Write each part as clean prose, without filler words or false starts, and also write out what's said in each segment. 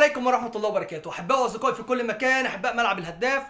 عليكم ورحمة الله وبركاته، أحباء وأصدقائي في كل مكان، أحباء ملعب الهداف.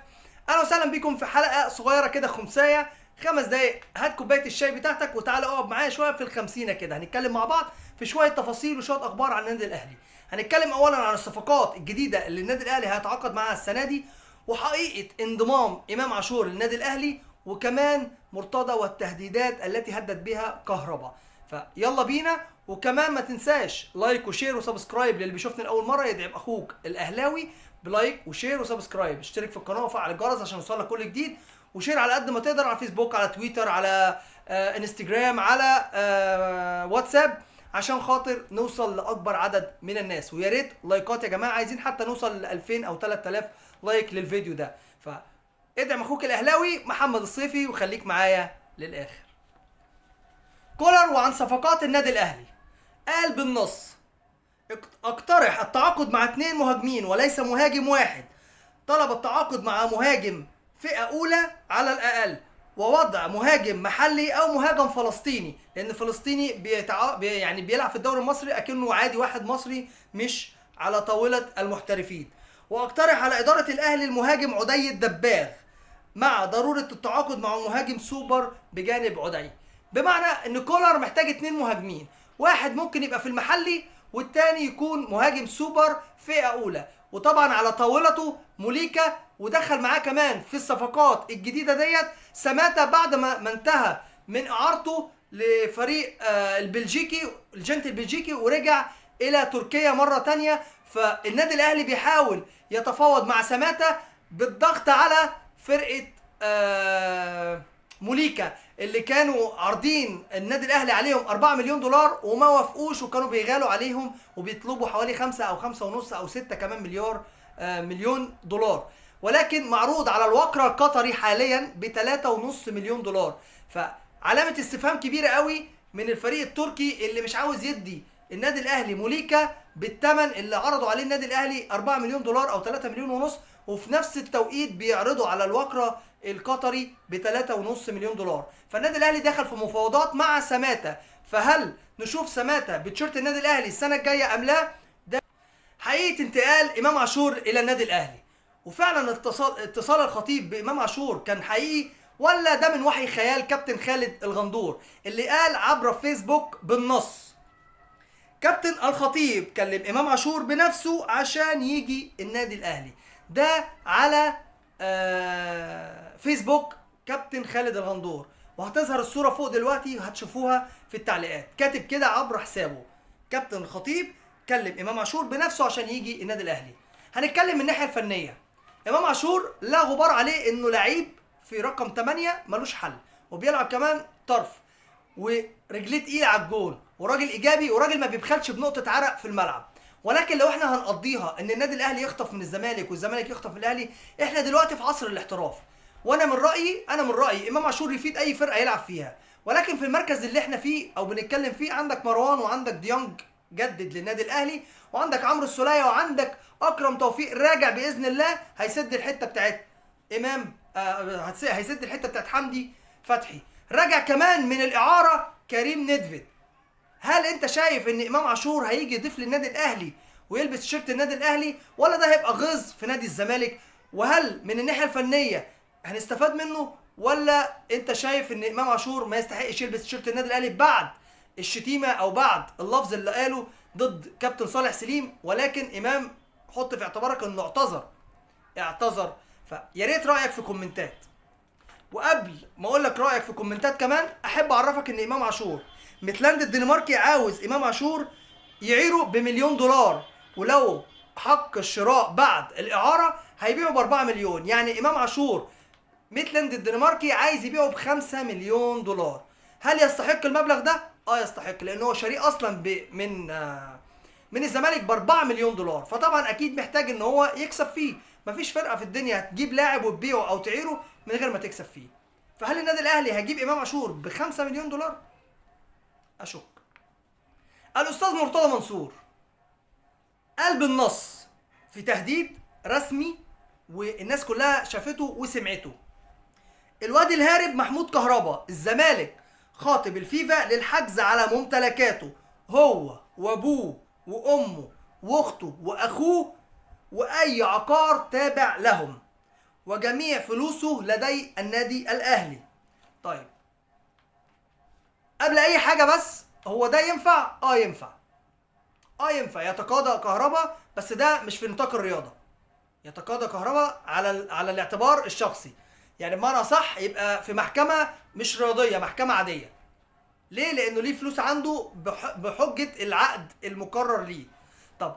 أهلا وسهلا بكم في حلقة صغيرة كده، خمساية، 5 دقايق. هات كوباية الشاي بتاعتك وتعالى اقعد معايا شوية في الخمسينة كده. هنتكلم مع بعض في شوية تفاصيل وشوية أخبار عن النادي الأهلي. هنتكلم أولا عن الصفقات الجديدة اللي النادي الأهلي هيتعاقد معاها السنة دي، وحقيقة انضمام إمام عاشور للنادي الأهلي، وكمان مرتضى والتهديدات التي هدد بها كهربا. فيلا بينا. وكمان ما تنساش like و share و subscribe للي بيشوفني لاول مرة، يدعم اخوك الاهلاوي ب like و share و subscribe. اشترك في القناة وفعل الجرس عشان يوصلك كل جديد، و share على قد ما تقدر على فيسبوك، على تويتر، على انستجرام، على واتساب، عشان خاطر نوصل لاكبر عدد من الناس. ويا ريت لايكات يا جماعة، عايزين حتى نوصل ل 2000 او 3000 like للفيديو ده. فادعم اخوك الاهلاوي محمد الصيفي وخليك معايا للاخر. كولر وعن صفقات النادي الاهلي قال بالنص: اقترح التعاقد مع 2 مهاجمين وليس مهاجم واحد. طلب التعاقد مع مهاجم فئة أولى على الأقل، ووضع مهاجم محلي أو مهاجم فلسطيني، لأن فلسطيني يعني بيلعب في الدوري المصري أكنه عادي واحد مصري مش على طاولة المحترفين. واقترح على إدارة الأهلي المهاجم عدي الدباغ، مع ضرورة التعاقد مع مهاجم سوبر بجانب عدي. بمعنى ان كولر محتاج 2 مهاجمين، واحد ممكن يبقى في المحلي والتاني يكون مهاجم سوبر فئة أولى. وطبعا على طاولته موليكا، ودخل معاه كمان في الصفقات الجديدة ديت سماتا بعد ما انتهى من إعارته لفريق البلجيكي، الجنت البلجيكي، ورجع إلى تركيا مرة تانية. فالنادي الأهلي بيحاول يتفاوض مع سماتا بالضغط على فرقة موليكا اللي كانوا عارضين النادي الاهلي عليهم 4 مليون دولار وما وافقوش، وكانوا بيغالوا عليهم وبيطلبوا حوالي 5 او 5.5 او 6 كمان مليون دولار، ولكن معروض على الوكرة القطري حاليا ب 3.5 مليون دولار. فعلامة استفهام كبيرة قوي من الفريق التركي اللي مش عاوز يدي النادي الاهلي موليكا بالثمن اللي عرضوا عليه النادي الاهلي 4 مليون دولار او 3 مليون ونص، وفي نفس التوقيت بيعرضوا على الوكرة القطري ب 3.5 مليون دولار. فالنادي الاهلي دخل في مفاوضات مع سماتا، فهل نشوف سماتا بتشيرت النادي الاهلي السنة الجاية ام لا؟ ده حقيقة انتقال امام عاشور الى النادي الاهلي. وفعلا اتصال الخطيب بامام عاشور كان حقيقي ولا ده من وحي خيال كابتن خالد الغندور اللي قال عبر فيسبوك بالنص: كابتن الخطيب كلم امام عاشور بنفسه عشان يجي النادي الاهلي. ده على فيسبوك كابتن خالد الغندور، وهتظهر الصورة فوق دلوقتي هتشوفوها في التعليقات. كاتب كده عبر حسابه كابتن الخطيب كلم امام عاشور بنفسه عشان يجي النادي الاهلي. هنتكلم من الناحية الفنية، امام عاشور لا غبار عليه انه لعيب في رقم 8 ملوش حل، وبيلعب كمان طرف، ورجليه تقيلة على الجول، وراجل ايجابي، وراجل ما بيبخلش بنقطة عرق في الملعب. ولكن لو احنا هنقضيها ان النادي الاهلي يخطف من الزمالك والزمالك يخطف من الاهلي، احنا دلوقتي في عصر الاحتراف. وانا من رايي امام عاشور يفيد اي فرقه يلعب فيها، ولكن في المركز اللي احنا فيه او بنتكلم فيه عندك مروان، وعندك ديانج جدد للنادي الاهلي، وعندك عمرو السوليه، وعندك اكرم توفيق راجع باذن الله هيسد الحتة بتاعت امام، هيسد الحتة بتاعت حمدي فتحي. راجع كمان من الاعارة كريم ندفد. هل انت شايف ان امام عاشور هيجي يضيف للنادي الاهلي ويلبس تيشيرت النادي الاهلي، ولا ده هيبقى غيظ في نادي الزمالك؟ وهل من الناحية الفنية هنستفاد منه، ولا انت شايف ان امام عاشور ما يستحقش يلبس تيشيرت النادي الاهلي بعد الشتيمة او بعد اللفظ اللي قاله ضد كابتن صالح سليم؟ ولكن امام حط في اعتبارك انه اعتذر. فيا ريت رايك في كومنتات. وقبل ما اقول لك رايك في كومنتات كمان، احب اعرفك ان امام عاشور ميتلاند الدنماركي عاوز امام عاشور يعيره ب1,000,000 دولار، ولو حق الشراء بعد الاعارة هيبيعه ب4 مليون. يعني امام عاشور ميتلاند الدنماركي عايز يبيعه ب5 مليون دولار. هل يستحق المبلغ ده؟ يستحق، لان هو شاريه اصلا من الزمالك ب4 مليون دولار، فطبعا اكيد محتاج ان هو يكسب فيه. مفيش فرقه في الدنيا هتجيب لاعب وتبيعه او تعيره من غير ما تكسب فيه. فهل النادي الاهلي هيجيب امام عاشور ب5 مليون دولار؟ اشك. الاستاذ مرتضى منصور قال بالنص في تهديد رسمي والناس كلها شافته وسمعته: الواد الهارب محمود كهربا، الزمالك خاطب الفيفا للحجز على ممتلكاته هو وابوه وامه واخته واخوه واي عقار تابع لهم، وجميع فلوسه لدي النادي الاهلي. طيب قبل اي حاجة بس، هو ده ينفع؟ ينفع. ينفع يتقاضى كهربا، بس ده مش في نطاق الرياضة. يتقاضى كهربا على الاعتبار الشخصي، يعني بمعنى صح يبقى في محكمة مش رياضية، محكمة عادية. ليه؟ لانه ليه فلوس عنده بحجة العقد المقرر ليه. طب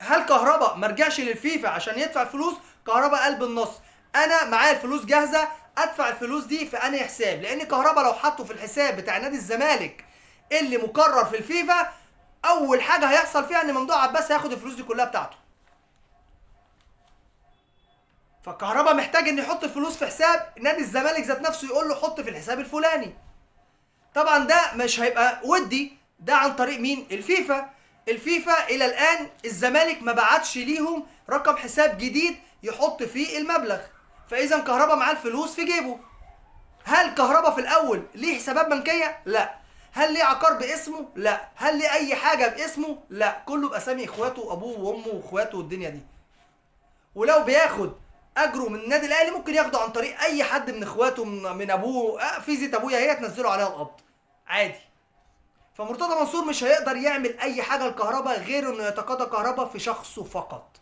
هل كهربا ما رجعش للفيفا عشان يدفع الفلوس؟ كهربا قال بالنص انا معايا الفلوس جاهزة، ادفع الفلوس دي في انهي حساب؟ لان كهربا لو حطه في الحساب بتاع نادي الزمالك اللي مقرر في الفيفا، اول حاجة هيحصل فيها ان ممدوح عباس هياخد الفلوس دي كلها بتاعته. فكهربا محتاج ان يحط الفلوس في حساب نادي الزمالك ذات نفسه، يقول له حط في الحساب الفلاني. طبعا ده مش هيبقى ودي، ده عن طريق مين؟ الفيفا. الفيفا الى الان الزمالك ما بعتش ليهم رقم حساب جديد يحط فيه المبلغ، فاذا كهربا معاه الفلوس في جيبه. هل كهربا في الاول ليه حسابات بنكيه؟ لا. هل ليه عقار باسمه؟ لا. هل ليه اي حاجة باسمه؟ لا، كله باسامي اخواته وابوه وامه واخواته والدنيا دي. ولو بياخد اجره من النادي الاهلي ممكن ياخده عن طريق اي حد من اخواته، من ابوه، فيزة ابويا هي تنزله عليها القبض عادي. فمرتضى منصور مش هيقدر يعمل اي حاجة لكهربا غير انه يتقاضى كهربا في شخصه فقط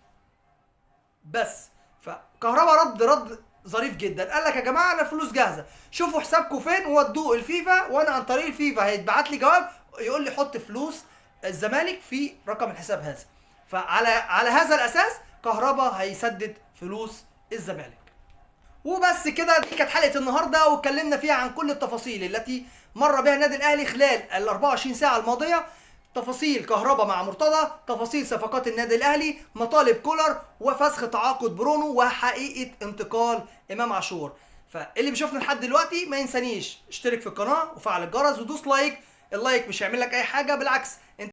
بس. فكهربا رد ظريف جدا، قال لك يا جماعة انا الفلوس جاهزة، شوفوا حسابكم فين وودوه الفيفا، وانا عن طريق الفيفا هيتبعت لي جواب يقول لي حط فلوس الزمالك في رقم الحساب هذا. فعلى هذا الاساس كهربا هيسدد فلوس الزمالك. وبس كده، دي كانت حلقة النهارده، واتكلمنا فيها عن كل التفاصيل التي مر بها النادي الاهلي خلال ال 24 ساعة الماضية. تفاصيل كهربا مع مرتضى، تفاصيل صفقات النادي الاهلي، مطالب كولر، وفسخ تعاقد برونو، وحقيقة انتقال امام عاشور. فاللي بيشوفنا لحد دلوقتي ما ينسانيش اشترك في القناة وفعل الجرس ودوس like. ال like مش هيعمل لك اي حاجة، بالعكس انت